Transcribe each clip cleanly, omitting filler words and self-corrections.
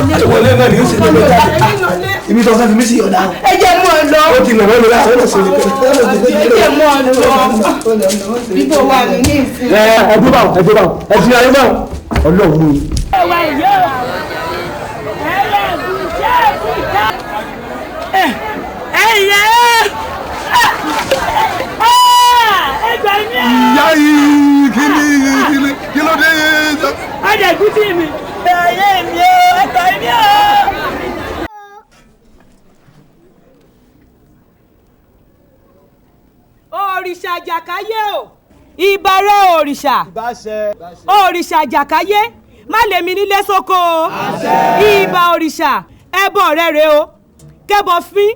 lọlé. Wọlé náà ni ó sì lọ jáde. Ibi tó fẹ́ fi mí sí ọ̀dà. Ẹ jẹ́ mú ọ lọ. Ó ti lọ wọ́n lọ láti ọ̀nà sí i. Ẹ jẹ́ mú ọ lọ. Bíbó wà ní ní ìsìn. Ẹ ẹ dúró báwọn, ẹ dúró báwọn, ẹ ti ayé báwọn. Ọlọ́run mú mi. Ìyá yìí kí ni kí ló dé. Adẹ̀gúsí mi. Ayé mi o, ẹ̀tọ́ mi o. Òrìṣà jàkáyé o, ìbàrẹ̀ òrìṣà, òrìṣà jàkáyé, má lè mi nílé sóko o, ìbà òrìṣà, ẹbọ rẹ rè o, kẹbọ fín,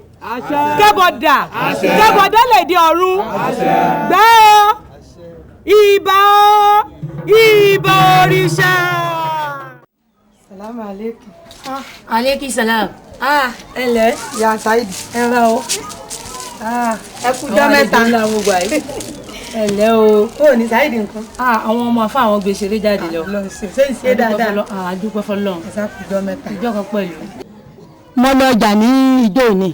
kẹbọ dà, kẹbọ dálẹ̀ di ọ̀run, gbẹ́ o, ìbà o, ìbà òrìṣà. Salamu alaikum. Aleykum salam. Ah, ẹ lẹ́. Ya Saidi. Ẹ rà o. Ah, ẹ kú jọ́ mẹ́ta. Ẹ lẹ́ o. Ó ní Saidi nǹkan. Ah, àwọn ọmọ afá àwọn gbèsè lé jáde lọ. Lọ sí ṣé ń ṣe dáadáa. Ah, dúpẹ́ fọ́lọ́run. Ẹ sá kú jọ́ mẹ́ta. Ìjọ kan pẹ̀lú. Mo lọ ọjà ní ijó òní.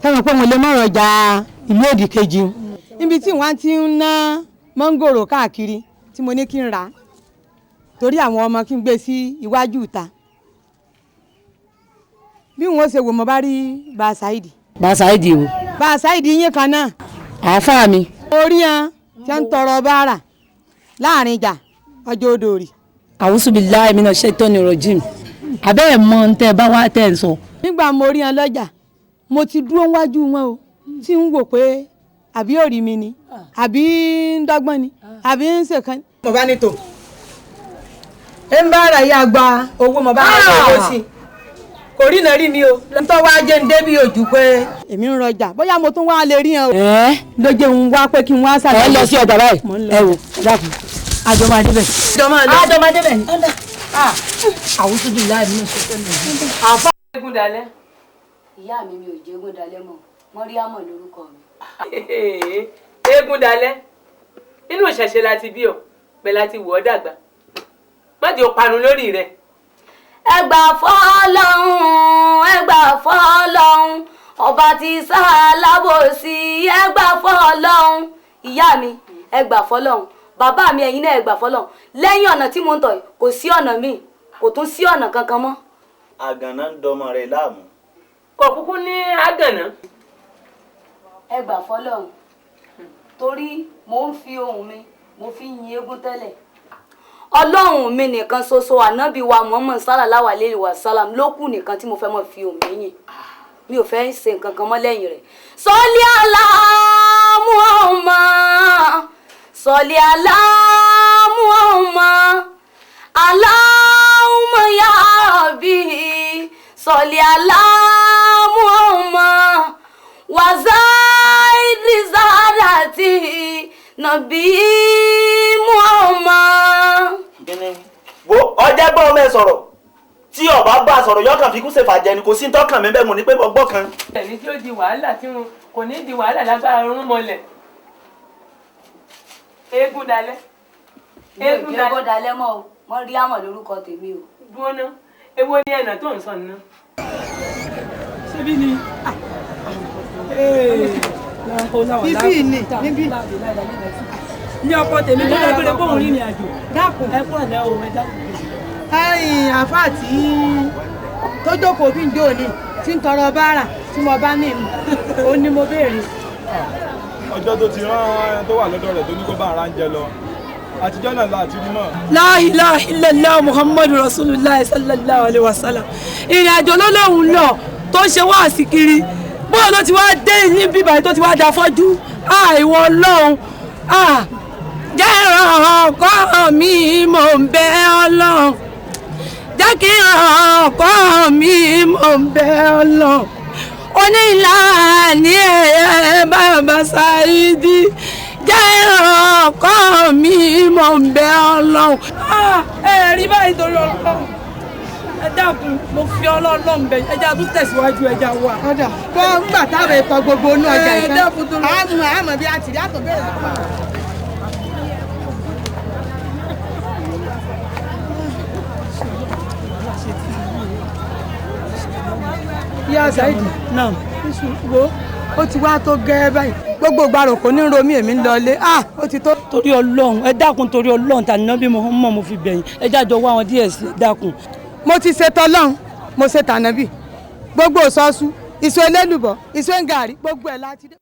Sẹ́wọ̀n pé mo lè mọ̀rọ̀ ọjà ìlú òdì kejì. Níbi tí wọ́n ti ń ná mọ́ngòrò káàkiri tí mo ní kí n rà á torí àwọn ọmọ kí n gbé sí iwájú ìta. Bí wọ́n ṣe wò mo bá rí Bá Saidi. Bá Saidi o. Bá Saidi yín kan náà. Àáfàá mi. Orí hàn tí ń tọrọ báárà láàrin ìjà ọjọ́ odò rì. Àwùsù billahi minash shaitani rajim. Àbẹ́ ẹ̀ mọ ohun tẹ́ ẹ bá wá tẹ́ ẹ ń sọ. Nígbà mo rí hàn lọ́jà, mo ti dúró wájú wọn o, tí ń wò pé àbí òrì mi ni, àbí ń dọ́gbọ́n ni, àbí ń ṣèkan. Mo bá ní tò. Ẹ ń bá ara yá gba owó mo bá ra owó sí i. Kò rí náà rí mi o. Ntọ́ wá jẹ́ ń débi ojú pé èmi ń rọjà bóyá mo tún wá lè rí hàn o. Ló jẹ́ ń wá pé kí n wá ṣàlàyé. Ẹ lọ sí ọjà báyìí. Ẹ wò dákun. Àjọ máa débẹ̀. Àjọ máa débẹ̀ ni. Àwùjọ bíi láì nínú ìṣẹ́fẹ́ mi. Àfa. Eégún dalẹ̀. Ìyá mi mi ò jẹ́ eégún dalẹ̀ mọ́, Mọ́ríámọ̀ lórúkọ mi. Eégún dalẹ̀. Inú ìṣẹ̀ṣe la ti bí ọ, bẹ́ẹ̀ la ti wọ̀ ọ́ dàgbà. Má jẹ́ o parun lórí rẹ̀. Ẹ gbà fọ́lọ́hun, ẹ gbà fọ́lọ́hun, ọba tí sá alábòsí, ẹ gbà fọ́lọ́hun. Ìyá mi, ẹ gbà fọ́lọ́hun, bàbá mi ẹ̀yin náà ẹ gbà fọ́lọ́hun. Lẹ́yìn ọ̀nà tí mo ń tọ̀ yìí, kò sí ọ̀nà míì, kò tún sí ọ̀nà kankan mọ́. Àgànná ń dọmọ rẹ̀ láàmú. Kò kúkú ní àgànná. Ẹ gbà fọ́lọ́hun, torí mò ń fi ohùn mi, mo fi ń yin eégún tẹ́lẹ̀. Ọlọ́run mi nìkan ṣoṣo ànábì wa Muhammad sallallahu alayhi wa sallam ló kù nìkan tí mo fẹ́ mọ́ fi òun yìn. Mi ò fẹ́ ṣe nǹkan kan mọ́ lẹ́yìn rẹ̀. Sọ́lí àlá Muhammad, sọ́lí àlá Muhammad, Allahumma ya Rabbi, sọ́lí àlá Muhammad, wazaid rizalati nàbí Muhammad. Wo ọjẹ́ bá ọmọ ẹ sọ̀rọ̀ tí ọba bá sọ̀rọ̀ yọkàn fi kú ṣe fàjẹ́ ni kò sí tọkàn mi bẹ́ẹ̀ mo ní pé mo gbọ́ kan. Ẹni tí ó di wàhálà tí wọn kò ní di wàhálà lágbára rún mọ́lẹ̀. Eégún dalẹ̀. Eégún dalẹ̀ mọ́ o, Mọ́ríámọ̀ lórúkọ tèmi o. Dúró èwo ni ẹ̀nà tó ń sọ nínú. Ṣébí ni. Bíbí ni níbí. Ní ọkọ tèmi tó dágbére bóun rìnrìn àjò. Dákun. Ẹ kúrò lẹ́ o, ẹ dákun. Ẹ̀yin àáfàá tí tó jókòó bí ń jó ni tí ń tọrọ báárà tí mo bá ní ìmọ̀ ó ní mo béèrè. Ọjọ́ tó ti rán ẹni tó wà lọ́dọ̀ rẹ̀ tó ní kó bá ara ń jẹ lọ. Àtijọ́ náà la ti rí mọ́. La ilaha illallah Muhammadu Rasulullah sallallahu alaihi wasallam. Ìrìn àjò ló lóun lọ tó ń ṣe wáàsí kiri. Bóyá ló ti wá dé ní bíbá tó ti wá da fọ́jú. Àìwọ Ọlọ́run. Jẹ́ ìrànwọ́ mi mò ń bẹ Ọlọ́run. Jẹ́ kí ìrànwọ́ mi mò ń bẹ Ọlọ́run. Onílà ní ẹ̀yẹ bàbá Saidi. Jẹ́ ìrànwọ́ mi mò ń bẹ Ọlọ́run. Ẹ rí báyìí torí Ọlọ́run. Ẹ dákun, mo fi Ọlọ́run bẹ̀ ẹ jẹ́ àtúntò tẹ̀síwájú ẹja wa. Ọ̀dà kó ń gbà táwọn ètò gbogbo inú ọjà Ẹ dákun torí àmọ́ àmọ́ bí a ti rí àtọ̀ bẹ́ẹ̀ lọ́wọ́. Ìyá Saidi náà wo ó ti wá tó gẹ́ báyìí gbogbo ìgbàrò kò ní romi èmi ń lọ ilé ah ó ti tó. Torí Ọlọ́run, ẹ dákun, torí Ọlọ́run tàbí náà bí mo mọ̀ mo fi bẹ̀yìn, ẹ jájọ wá wọn díẹ̀ sí, ẹ dákun. Mo ti ṣe tọlọ́run, mo ṣe tànàbì, gbogbo ìsọsú, ìṣó elélùbọ́, ìṣó ń gàrí, gbogbo ẹ̀ láti dé.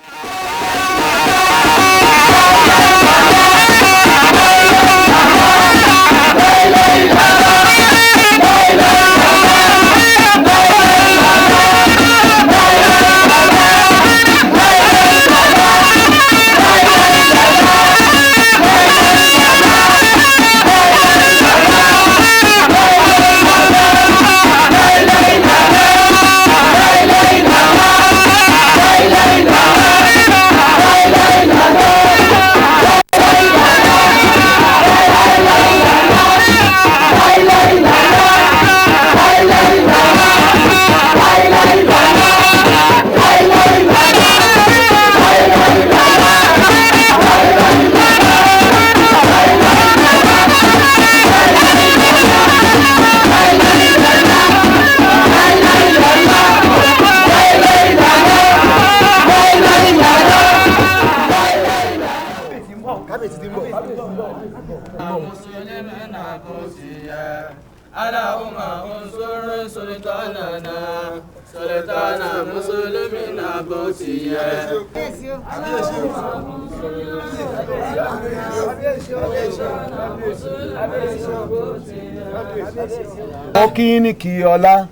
Mo kí yín ní kí ọlá,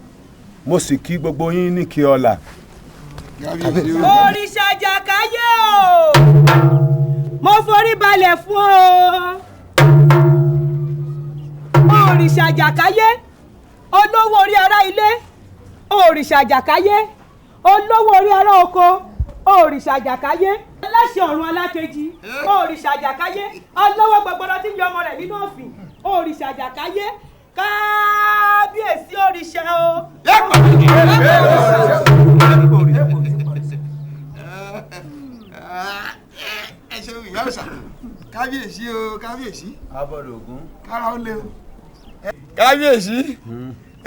mo sì kí gbogbo yín ní kí ọlà. Òrìṣà Àjàkáyé o, mo forí balẹ̀ fún o. Òrìṣà Àjàkáyé, olówó orí ará ilé, òrìṣà Àjàkáyé, olówó orí ará oko, òrìṣà Àjàkáyé, aláṣẹ ọ̀run alákejì, òrìṣà Àjàkáyé, ọlọ́wọ́ gbọgbọrọ tí ń yọ ọmọ rẹ̀ nínú ọ̀fìn, òrìṣà Àjàkáyé, kábíyèsí òrìṣà o. Ẹ ṣeun ìyá ọ̀sà, kábíyèsí o, kábíyèsí. Abọ́dọ̀ Ògún. Kára ó lé o. Kábíyèsí,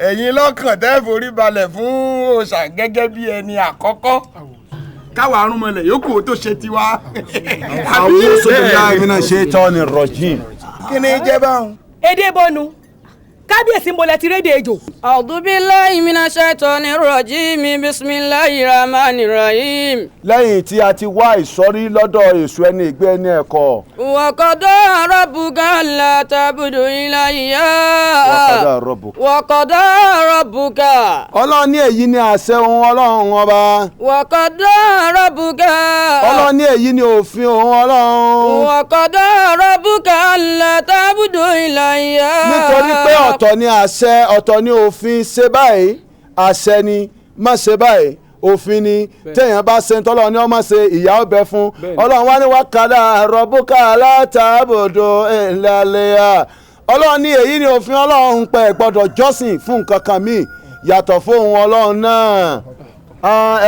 ẹ̀yin lọ́kàn tẹ́ forí balẹ̀ fún òòṣà gẹ́gẹ́ bí ẹni àkọ́kọ́ káwa arúnmọlẹ̀ yòókù tó ṣe tiwa. Àwọn sọ́dọ̀ mi náà ṣe tọ́ ni rọ̀jìn. Kí ni jẹ́ báwọn. Èdè bọnu, kábíyèsí ń bolẹ̀ ti rédè ejò. A'udhu billahi minash shaitani rajim, bismillahir rahmanir rahim. Lẹ́yìn tí a ti wá ìsọ̀rí lọ́dọ̀ èṣù ẹni ìgbé ẹni ẹ̀kọ́. Wa qada rabbuka alla ta'budu illa iyyah. Wa qada rabbuka. Wa qada rabbuka. Ọlọ́run ní èyí ni àṣẹ òun Ọlọ́run ọba. Wa qada rabbuka. Ọlọ́run ní èyí ni òfin òun Ọlọ́run. Wa qada rabbuka alla ta'budu illa iyyah. Nítorí pé ọ̀tọ̀ ni àṣẹ, ọ̀tọ̀ ni òfin, ṣe báyìí àṣẹ ni, má ṣe báyìí òfin ni. Téèyàn bá ṣe tọ́lọ́ ni wọ́n má ṣe, ìyà ó bẹ fún. Ọlọ́run wá ní wákàlà rọ̀bùkà látàbòdò ìlàlẹ́yà. Ọlọ́run ní èyí ni òfin Ọlọ́run pẹ̀ gbọ́dọ̀ jọ́sìn fún nǹkan kan míì yàtọ̀ fóun Ọlọ́run náà.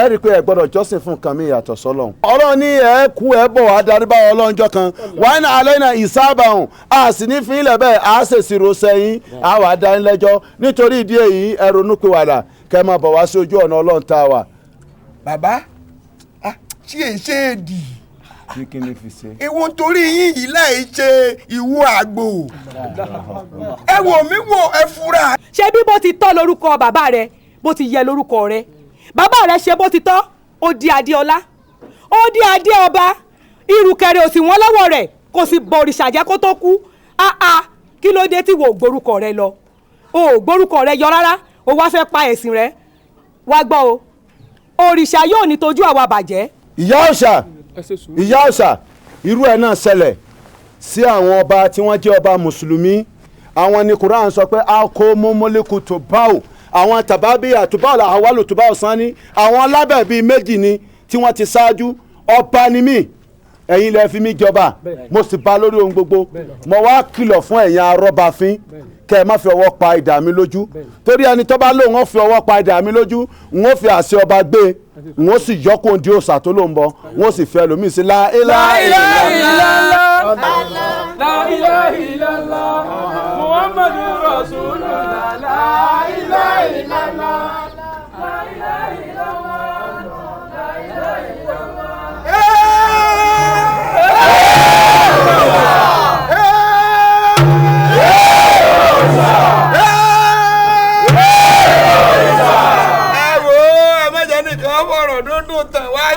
Ẹ rí i pé ẹ gbọ́dọ̀ jọ́sìn fún nǹkan míì yàtọ̀ sọ́lọ́run. Ọlọ́run ní ẹ kú ẹ bọ̀ wá darí bá Ọlọ́run jọ kan wàá ní alẹ́ náà ìsáàbàhùn a sì ní fi ilẹ̀ bẹ́ẹ̀ a ṣèṣirò sẹ́yìn a wà á dá yín lẹ́jọ́. Nítorí ìdí èyí ẹ ronúpìwàdà kẹ́ ẹ máa bọ̀ wá sí ojú ọ̀nà Ọlọ́run tá a wà. Bàbá, ṣé èyí ṣe é dì? Kí kí ni fi ṣe. Ewu torí yín yìí láì ṣe ìwú àgbò. Ẹ wò mí wò, ẹ fura. Ṣé bí bó ti tọ́ lórúkọ bàbá rẹ, bó ti yẹ lórúkọ rẹ, bàbá rẹ ṣe bó ti tọ́, ó di adé ọlá, ó di adé ọba, ìrùkẹ̀rẹ̀ ò sì wọ́n lọ́wọ́ rẹ̀, kò sì bọ òrìṣà jẹ́ kó tó kú. Áá, kí ló dé tí wò ó gborúkọ rẹ lọ? O ò gborúkọ rẹ yọ rárá, o wá fẹ́ pa ẹ̀sìn rẹ. Wá gbọ́ o, òrìṣà yóò ní tojú àwa bàjẹ́. Ìyá òòṣà, ìyá òòṣà, irú ẹ̀ náà ṣẹlẹ̀ sí àwọn ọba tí wọ́n jẹ́ ọba mùsùlùmí. Àwọn ni Quran sọ pé a kò mú mọ́lẹ́kù tó báwò, àwọn tàbábíyà tó báwò àwálò tó báwò sanni, àwọn lábẹ́ bíi méjì ni tí wọ́n ti ṣáájú. Ọba ni mí, ẹ̀yin lẹ fi mí jọba, mo sì bá lórí ohun gbogbo. Mo wá kìlọ̀ fún ẹ̀yin arọ́bàfín kẹ́ ẹ má fi ọwọ́ pa idà mi lójú, torí ẹni tó bá lóun ó fi ọwọ́ pa idà mi lójú, n ó fi àṣẹ ọba gbé, n ó sì yọkùn òǹdí òòṣà tó ló ń bọ, n ó sì fẹ́ lómi sí la ilá ilá La ilaha illallah Muhammadu Rasulullah. La ilaha illallah. La ilaha illallah.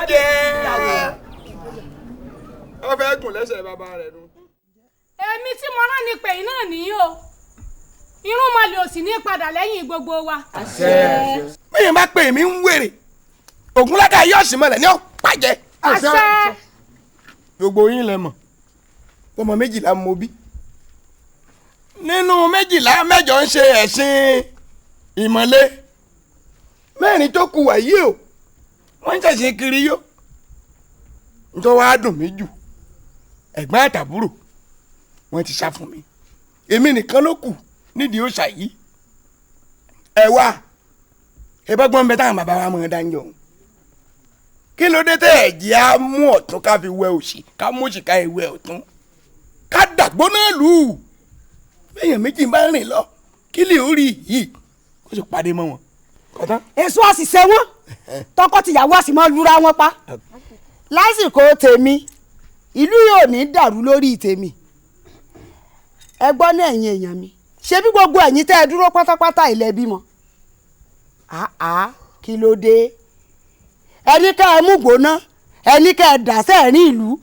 pàjẹ́ ọ fẹ́ gùn lẹ́sẹ̀ bàbá rẹ̀ nu. Èmi tí mo rán ni pè yín náà nìyí o, irun mọ̀lẹ́ ò sì ní padà lẹ́yìn gbogbo wa. Bẹ́ẹ̀ bá pè mí ń wèrè Ògúnláka yóò sì mọ̀lẹ̀ ní ọ̀pàjẹ́. Àṣẹ. Gbogbo yín lẹ mọ̀ ọmọ 12 mo bí, nínú 12 mẹ́jọ ń ṣe ẹ̀sìn ìmọ̀le, 4 tó kù wáyé o wọ́n ń ṣẹ̀sìn kiri yó. Nítorí wàá dùn mí jù, ẹ̀gbọ́n àtàbúrò wọ́n ti sá fún mi, èmi nìkan ló kù nídìí òòṣà yìí. Ẹ wá ẹ bá gbọ́n bẹ táwọn bàbá wa mọ̀ ọ́n dáńjọ́, kí ló dé tẹ́ ẹ̀ jẹ́ á mú ọ̀tún ká fi wẹ òsì, ká mú òsì ká ẹ wẹ ọ̀tún, ká dàgbó náà lù ú. Èèyàn méjì bá rìn lọ kí lè ó rí yìí kó sì pàdé mọ́ wọn. Èso àṣìṣe wọn tọkọ-tìyàwó àṣì máa lura wọn pa. Lásìkò tèmi ìlú yóò ní dàrú lórí tèmi. Ẹ gbọ́ ní ẹ̀yin èèyàn mi, ṣé bí gbogbo ẹ̀yin tẹ́ ẹ dúró pátápátá ilẹ̀ bímọ. Àá kí ló dé? Ẹni ká ẹ mú gbóná, ẹni ká ẹ dà sẹ́ẹ̀rín ìlú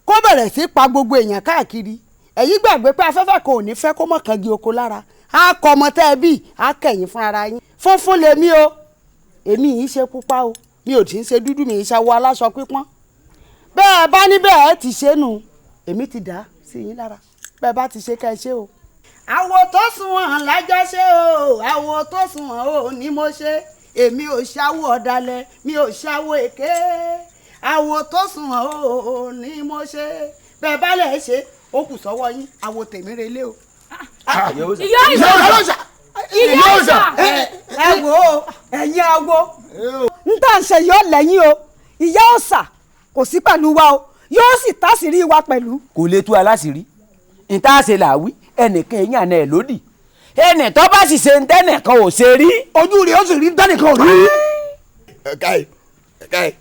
kó bẹ̀rẹ̀ sí pa gbogbo èèyàn káàkiri. Ẹ̀yin gbàgbé pé afẹ́fẹ́ kan ò ní fẹ́ kó mọ̀ kan gi oko lára. Á kọ ọmọ tẹ́ ẹ bí, á kẹ̀yìn fún ara yín. Funfun lèmi o, èmi yìí ṣe pupa o, mi ò tí ń ṣe dúdú, mi ì ṣàwọ aláṣọ pípọ́n. Bẹ́ẹ̀ bá ní bẹ́ẹ̀ ti ṣe nù, èmi ti dà sí yín lára. Bẹ́ẹ̀ bá ti ṣe ká ẹ ṣe o. Àwo tó sunwọ̀n lájọ ṣe o, àwo tó sunwọ̀n o ní mo ṣe. Èmi ò ṣàwọ ọ̀dàlẹ̀, mi ò ṣàwọ èké. Àwo tó sunwọ̀n o ní mo ṣe. Bẹ́ẹ̀ bá lẹ̀ ṣe, ó kù sọ́wọ́ yín, àwo tèmi relé o. Ìyá ìsà! Ìyá ìsà! Ẹ wo ẹ̀yin awo, n tà ń ṣe yóò lẹ́yìn o, ìyá òòṣà kò sí pẹ̀lú wa o, yóò sì tásìrí wa pẹ̀lú. Kò lè tú aláṣìírí, n tá a ṣe là wí, ẹnìkan eyín àná ẹ̀ lódì, ẹnì tó bá sì ṣe ń tẹ́nìkan ò ṣe rí. Ojú rẹ̀ ó sì rí tẹ́nìkan ò rí. Ẹ̀ka ẹ̀ ẹ̀ka ẹ̀.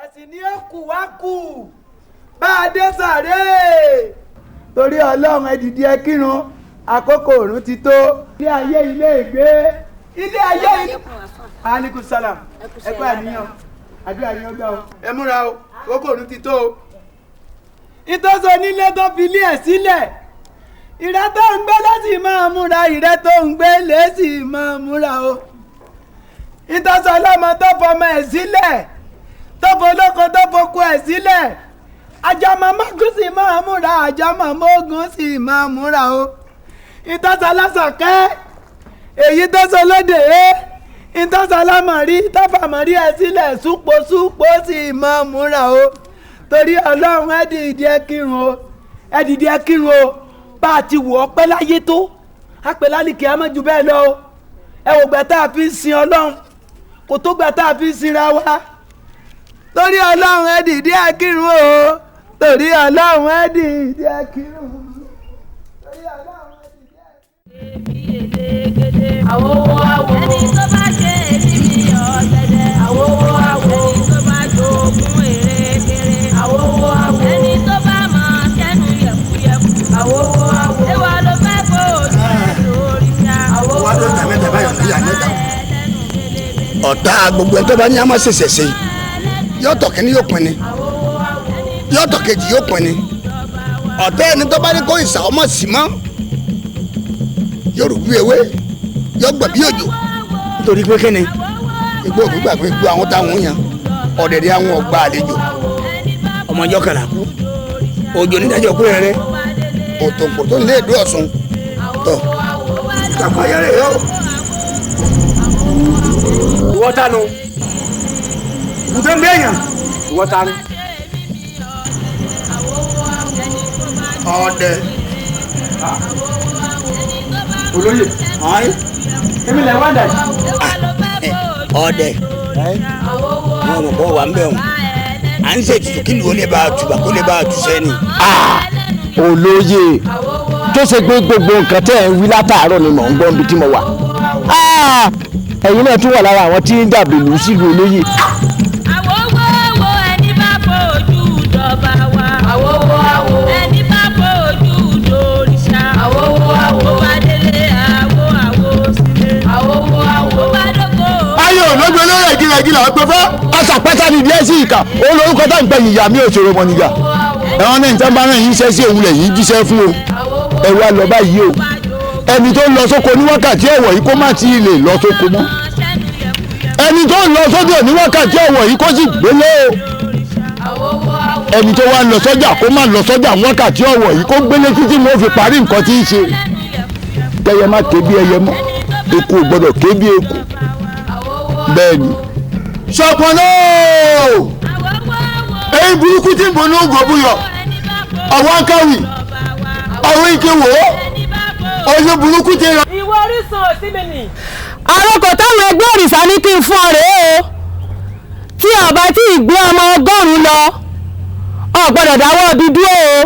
Ẹ̀sìn ni ó kù wá kù bá a dé sàré. Torí Ọlọ́run ẹ dìde ẹ kírun, àkókò òrùn ti tó. Ilé ayé ilé ìgbé, ilé ayé ilé. Aleykum salam, ẹ kú àníyàn, àdúrà yín ó gbà o. Ẹ múra o, àkókò òrùn ti tó o. Ìtọ́sọ nílé tó fi ilé ẹ̀ sílẹ̀, ìrẹ́ tó ń gbé lẹ́sìn máa múra, ìrẹ́ tó ń gbé lẹ́sìn máa múra o. Ìtọ́sọ ọlọ́mọ tó fọmọ ẹ̀ sílẹ̀, tó folóko tó foko ẹ̀ sílẹ̀, àjọmọ̀ mọ́gùn sì máa múra, àjọmọ̀ mọ́gùn sì máa múra o. Ìtọ́sọ lásàkẹ́, èyí tó sọ lóde ẹ́, ìtọ́sọ lámọ̀rí tó fàmọ̀rí ẹ̀ sílẹ̀, súpo súpo sì máa múra o. Torí Ọlọ́run ẹ dìde ẹ kírun o, ẹ dìde ẹ kírun o. Bá a ti wù ọ́ pẹ́ láyé tó, á pẹ́ lálìkí á mọ̀ jù bẹ́ẹ̀ lọ o. Ẹ wò gbà tá a fi ń sin Ọlọ́run, kò tó gbà tá a fi ń sinra wa. Torí Ọlọ́run ẹ dìde ẹ kírun o, torí Ọlọ́run ẹ dìde ẹ kírun. Torí Ọlọ́run ẹ dìde ẹ kírun. Àwòwò àwò. Ẹni tó bá ṣe èmi mi ọ̀gẹ̀dẹ̀. Àwòwò àwò. Ẹni tó bá jogún èrèkèrè. Àwòwò àwò. Ẹni tó bá mọ kẹ́nu yẹ̀kuyẹ̀ku. Àwòwò àwò. Ẹwà ló fẹ́ kó o ṣe lórí ta. Àwòwò Wá ló ta mẹ́ta báyọ̀ níyà mẹ́ta. Ọ̀tá gbogbo ẹ̀ tó bá ní a máa ṣẹ̀ṣẹ̀ ṣe yóò tọ̀ kínní yóò pin ni, yóò tọ̀ kejì yóò pin ni. Ọ̀tá ẹni tó bá ní kó ìsà ọmọ sì mọ́ yóò rú bí ewé, yóò gbẹ̀ bí òjò. Nítorí pé kíni igbó òkú gbàgbé gbó àwọn táwọn yàn ọ̀dẹ̀dẹ̀ àwọn ọ̀gbà àlejò. Ọmọ ọjọ́ kàrà kú òjò nídàjọ́ kú rẹ̀ òtòǹpò tó ń lé èdè Ọ̀ṣun tọ̀ ìtàkùn ayẹrẹ yọ. Ìwọ tánu. Kùtẹ́ ń bẹ̀yàn. Ìwọ tánu. Ọdẹ. Olóyè. Èmi lẹ̀ wá dà yìí. Ọdẹ. Wọn mọ̀ bọ́ wà ń bẹ̀ wọ́n. À ń ṣètùtù kí lùú ó lè bá a tùbà kó lè bá a tù sẹ́ni. Olóyè tó ṣe pé gbogbo nǹkan tẹ́ ẹ̀ ń wí látàárọ̀ ni mò ń gbọ́ níbi tí mo wà. Ẹ̀yin náà tún wà lára àwọn tí ń dàbìlú sílùú olóyè. Àwòwò wo ẹni bá fojú dọ̀bà wa. Àwòwò àwò. Ẹni bá fojú dòrìṣà. Àwòwò àwò. Ó bá délé àwò àwò sílé. Àwòwò Igi là ń pè fẹ́. Àṣàpẹ́sà ni díẹ̀ sí ìkà ó lórúkọ tá à ń pè ìyá mi òṣèré mọ̀ níyà. Ẹ̀wọ̀n náà ìtàn bá rán yín iṣẹ́ sí òun lẹ̀ yín jíṣẹ́ fún o. Ẹ wá lọ báyìí o. Ẹni tó ń lọ sóko ní wákàtí ọ̀wọ̀ yìí kó má ti lè lọ sóko mọ́. Ẹni tó ń lọ sódò ní wákàtí ọ̀wọ̀ yìí kó sì gbélé o. Ẹni tó wá lọ sọ́jà kó má lọ sọ́jà wákàtí ọ̀wọ̀ yìí kó gbélé títí mo fi parí nǹkan tí ń ṣe. Kẹyẹ má ké bí ẹyẹ mọ́, eku ò gbọ́dọ̀ ké bí eku. Bẹ́ẹ̀ ni. Ṣọ̀pọ̀nà èyí burúkú tí ń bọ̀ ní ògòbúyọ̀ ọ̀wọ́ akáwì ọ̀rọ̀ ìkéwò ọyọ́ burúkú tí ń ra. Ìwọ orísun òsì mi nì. Àròkọ táwọn ẹgbẹ́ òrìṣà ní kí n fún ọ rèé o. Tí ọba tí ì gbé ọmọ 100 lọ, o gbọ́dọ̀ dáwọ́ ibi dúró o.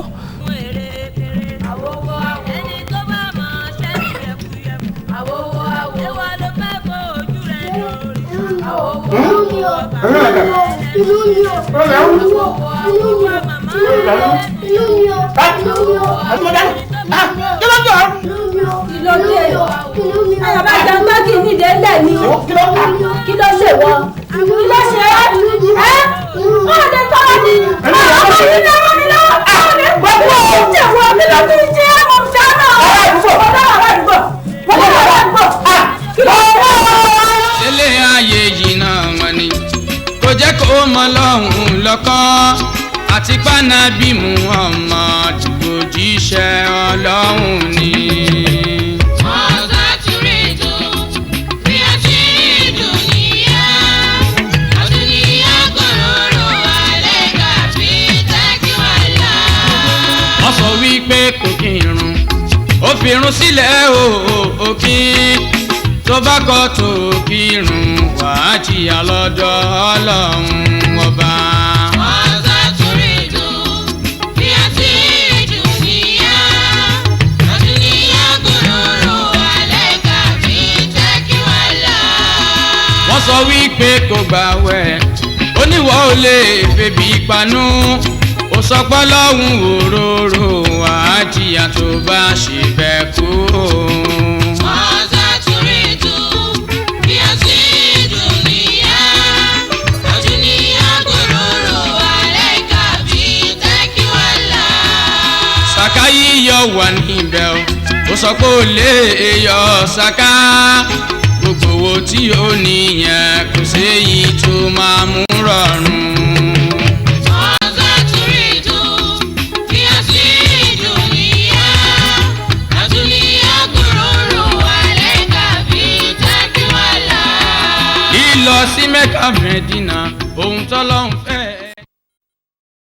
Kí ló ṣe wọ́n? Kí ló ṣe ẹ́? Ẹ́ ó lè sọ̀rọ̀ ni. Ọmọ mi lọ́wọ́ mi lọ́wọ́. Gbogbo òun ṣe wọ́n mi lọ sí ṣe é mo ṣáná. Ọ̀dọ́ àrà àdúgbò. Ọ̀dọ́ àrà àdúgbò. Kí ló ṣe é? Ilé ayé yìí náà wọ́n ni kò jẹ́ kó mọ lọ́hùn lọ́kàn àti pánábì Muhammad òjíṣẹ́ Ọlọ́hun ni. Wọ́n sọ wípé kò kírun, ó fi irun sílẹ̀ ó kí tó bá kọ́ tó kírun wàá jìyà lọ́dọ̀ Ọlọ́run ọba. Wọ́n sọ wípé kò gbàwẹ̀, oníwọ̀ ò lè febi panú, ó sọ pé Ọlọ́run òróró wàá jìyà tó bá ṣe bẹ́ẹ̀ kú. Sàká yíyọ wà níbẹ̀ o, ó sọ pé ó lè yọ sàká. Gbogbo owó tí ó níyẹn kò séyìí tó máa mú rọrùn. Lílọ sí Mẹ́kà Mẹ́dínà ohun tọ́lọ́hun